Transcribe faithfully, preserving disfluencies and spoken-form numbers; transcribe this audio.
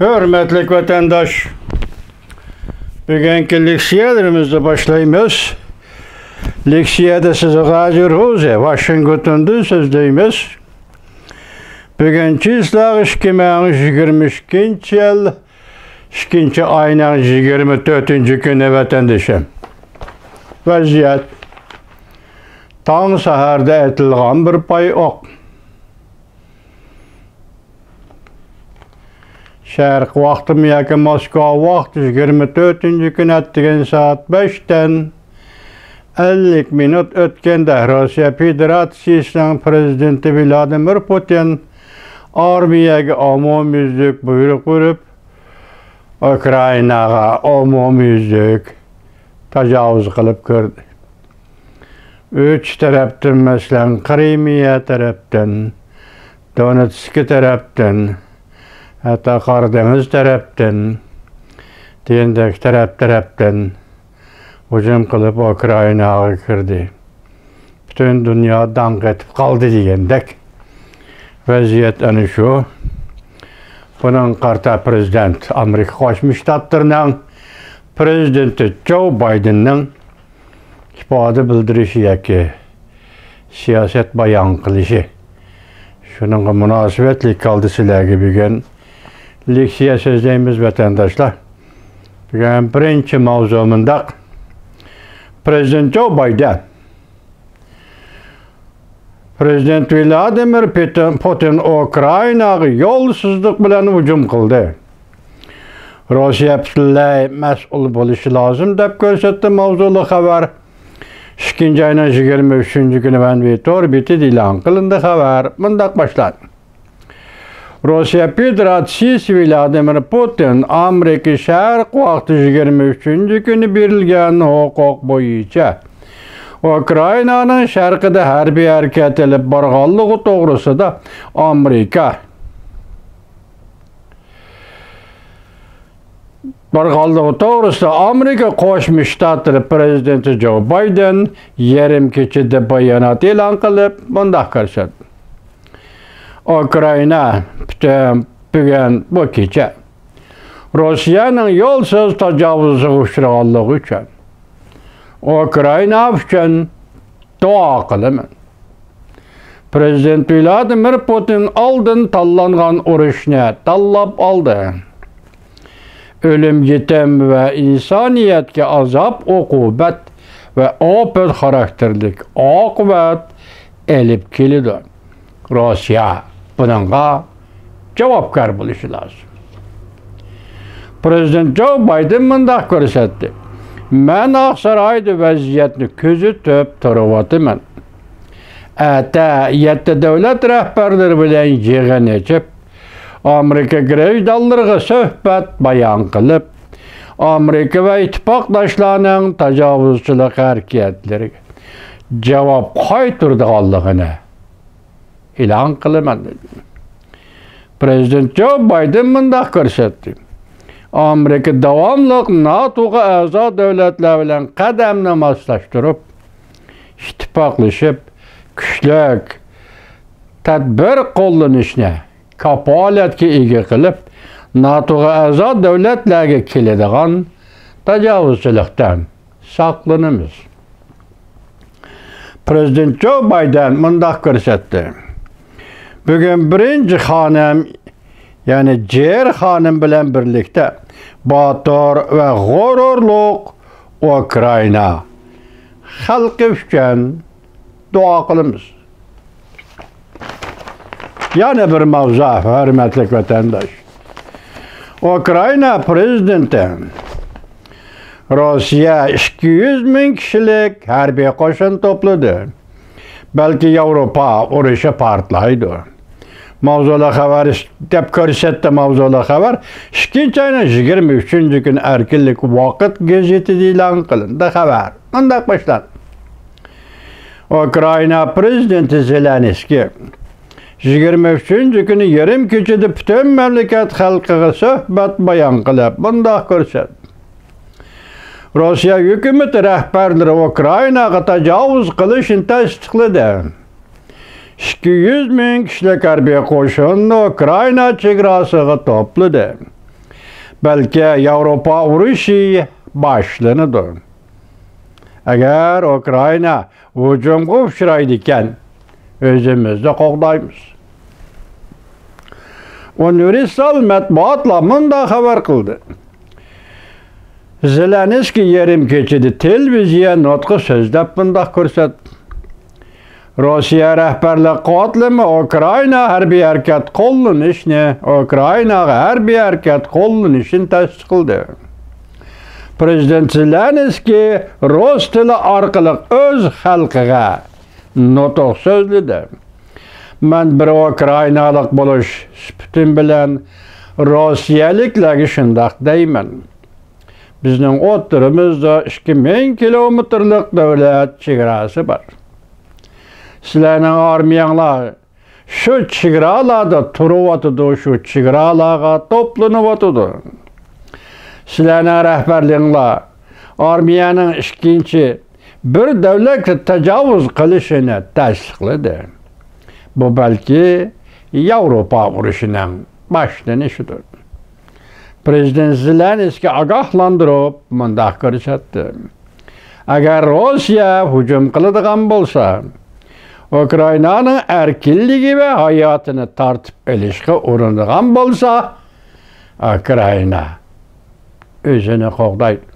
ھۆرمەتلىك ۋەتەنداش، بۈگۈنكى لېكسىيەلىرىمىزنى باشلايمىز. لېكسىيەدە سىزگە غازى روزى ۋاشىنگتوندىن سۆزلەيمىز. بۈگۈن چىسلاغ ئىككى مىڭ يىگىرمە ئىككىنچى يىل ئىككىنچى ئاينىڭ يىگىرمە تۆتىنچى كۈنى، ۋەتەندىشىم. ۋەزىيەت. تاڭ سەھەردە ئېتىلغان بىر پاي ئوق. شەرق ۋاقتىمۇ ياكى موسكۋا ۋاقتى يىگىرمە تۆتىنچى كۈنى ئەتىگەن سائەت بەشتىن ئەللىك مىنۇت ئۆتكەندە، روسىيە فېدېراتسىيىسىنىڭ پىرېزىدېنتى ۋلادىمىر پۇتىن ئارمىيەگە ئومۇميۈزلۈك بۇيرۇق بېرىپ، ئۇكرائىناغا ئومۇميۈزلۈك تاجاۋۇز قىلىپ كىردى. ئۈچ تەرەپتىن، مەسىلەن، قىرىمىيە تەرەپتىن، دونېتسكى تەرەپتىن، ھەتتا قارا دېڭىز تەرەپتىن، دېگەندەك تەرەپ-تەرەپتىن ھۇجۇم قىلىپ ئۇكرائىناغا كىردى. پۈتۈن دۇنيا داڭ قېتىپ قالدى دېگەندەك ۋەزىيەت ئەنە شۇ. بۇنىڭغا قارىتا پىرېزىدېنت، ئامېرىكا قوشما شتاتلىرىنىڭ پىرېزىدېنتى جو بايدېننىڭ ئىپادە بىلدۈرۈشى ياكى سىياسەت بايان قىلىشى. شۇنىڭغا مۇناسىۋەتلىك ھالدا سىلەرگە بۈگۈن لېكسىيە سۆزلەيمىز، ۋەتەنداشلار. بۈگۈن بىرىنچى ماۋزۇ مۇنداق. پىرېزىدېنت جو بايدېن، پىرېزىدېنت ۋلادىمىر پېتىن-، پۇتىن ئۇكرائىناغا يولسىزلىق بىلەن ھۇجۇم قىلدى. روسىيە پۈتۈنلەي مەسئۇل بولۇشى لازىم، دەپ كۆرسەتتى ماۋزۇلۇق خەۋەر. ئىككىنچى ئاينىڭ يىگىرمە ئۈچىنچى كۈنى مەنۋى تور بېتىدە ئېلان قىلىندى خەۋەر. مۇنداق باشلاندى. روسىيە فېدېراتسىيىسى ۋلادىمىر پۇتىن ئامېرىكا شەرق ۋاقتى يىگىرمە ئۈچىنچى كۈنى بېرىلگەن ھوقۇق بويىچە ئۇكرائىنانىڭ شەرقىدە ھەربىي ھەرىكەت ئېلىپ بارغانلىقى توغرىسىدا ئامېرىكا بارغانلىقى توغرىسىدا ئامېرىكا قوشما شتاتلىرى پىرېزىدېنتى جو بايدېن يېرىم كېچىدە بايانات ئېلان قىلىپ، مۇنداق كۆرسەتتى. ئۇكرائىنا پۈتۈن بۈگۈن بۇ كېچە روسىيەنىڭ يولسىز تاجاۋۇزىغا ئۇچرىغانلىقى ئۈچۈن ئۇكرائىنا ئۈچۈن دۇئا قىلىمەن. پىرېزىدېنت ۋلادىمىر پۇتىن ئالدىن تاللانغان ئۇرۇشنى تاللاپ ئالدى. ئۆلۈم يېتىم ۋە ئىنسانىيەتكە ئازاب-ئوقۇبەت ۋە ئاپەت خاراكتېرلىك ئاقىۋەت ئېلىپ كېلىدۇ. روسىيە بۇنىڭغا جاۋابكار بولۇشى لازىم. پىرېزىدېنت جو بايدېن مۇنداق كۆرسەتتى: مەن ئاقسارايدا ۋەزىيەتنى كۆزىتىپ تۇرۇۋاتىمەن. ئەتە يەتتە دۆلەت رەھبەرلىرى بىلەن يىغىن ئېچىپ، ئامېرىكا گىرىژدانلىرىغا سۆھبەت بايان قىلىپ، ئامېرىكا ۋە ئىتتىپاقداشلارنىڭ تاجاۋۇزچىلىق ھەرىكەتلىرىگە جاۋاب قايتۇرىدىغانلىقىنى ئېلان قىلىمەن، دېدى. پىرېزىدېنت جو بايدېن مۇنداق كۆرسەتتى: ئامېرىكا داۋاملىق ناتوغا ئەزا دۆلەتلەر بىلەن قەدەمنى ماسلاشتۇرۇپ، ئىتتىپاقلىشىپ، كۈچلۈك تەدبىر قوللىنىشنى كاپالەتكە ئىگە قىلىپ، ناتوغا ئەزا دۆلەتلەرگە كېلىدىغان تاجاۋۇزچىلىقتىن ساقلىنىمىز. پىرېزىدېنت جو بايدېن مۇنداق كۆرسەتتى: بۈگۈن بىرىنچى خانىم، يەنى جېر خانىم بىلەن بىرلىكتە باتۇر ۋە غۇرۇرلۇق ئۇكرائىنا خەلقى ئۈچۈن دۇئا قىلىمىز. يەنە بىر ماۋزۇ، ھۆرمەتلىك ۋەتەنداش. ئۇكرائىنا پىرېزىدېنتى: روسىيە ئىككى يۈز مىڭ كىشىلىك ھەربىي قوشۇن توپلىدى. بەلكى ياۋروپا ئۇرۇشى پارتلايدۇ. ماۋزۇلۇق خەۋەر دەپ كۆرسەتتى، ماۋزۇلۇق خەۋەر. ئىككىنچى ئاينىڭ يىگىرمە ئۈچىنچى كۈنى ئەركىنلىك ۋاقىت گېزىتىدە ئېلان قىلىندى خەۋەر. مۇنداق باشلاندى. ئۇكرائىنا پىرېزىدېنتى زېلېنسكىي يىگىرمە ئۈچىنچى كۈنى يېرىم كېچىدە پۈتۈن مەملىكەت خەلقىگە سۆھبەت بايان قىلىپ، مۇنداق كۆرسەتتى: روسىيە ھۆكۈمىتى رەھبەرلىرى ئۇكرائىناغا تاجاۋۇز قىلىشنى تەستىقلىدى. ئىككى يۈز مىڭ كىشىلىك ھەربىي قوشۇننى ئۇكرائىنا چېگراسىغا توپلىدى. بەلكى ياۋروپا ئۇرۇشى باشلىنىدۇ. ئەگەر ئۇكرائىنا ھۇجۇمغا ئۇچرايدىكەن، ئۆزىمىزنى قوغدايمىز. ئۇنىۋېرسال مەتبۇئاتلار مۇنداق خەۋەر قىلدى. زېلېنسكىي يېرىم كېچىدە تېلېۋىزىيە نۇتقى سۆزلەپ مۇنداق كۆرسەتتى. روسىيە رەھبەرلىك قاتلىمى ئۇكرائىنا ھەربىي ھەرىكەت قوللىنىشنى، ئۇكرائىناغا ھەربىي ھەرىكەت قوللىنىشىنى تەستىقلىدى. پرېزىدېنت زېلېنسكىي رۇس تىلى ئارقىلىق ئۆز خەلقىگە نۇتۇق سۆزلىدى. مەن بىر ئۇكرائىنالىق بولۇش سۈپىتىم بىلەن روسىيەلىكلەرگە شۇنداق دەيمەن. بىزنىڭ ئوتتۇرىمىزدا ئىككى مىڭ كىلومېتىرلىق دۆلەت چېگراسى بار. سىلەرنىڭ ئارمىيەڭلار شۇ چېگرالاردا تۇرۇۋاتىدۇ، شۇ چېگرالارغا توپلىنىۋاتىدۇ. سىلەرنىڭ رەھبەرلىكىڭلار ئارمىيەنىڭ ئىككىنچى بىر دۆلەتكە تاجاۋۇز قىلىشىنى تەستىقلىدى. بۇ بەلكى ياۋروپا ئۇرۇشىنىڭ باشلىنىشىدۇر. پرېزىدېنت زېلېنسكىي ئاگاھلاندۇرۇپ مۇنداق كۆرسەتتى. ئەگەر روسىيە ھۇجۇم قىلىدىغان بولسا، ئۇكرائىنانىڭ ئەركىنلىكى ۋە ھاياتىنى تارتىپ ئېلىشقا ئۇرۇنىدىغان بولسا، ئۇكرائىنا ئۆزىنى قوغدايدۇ.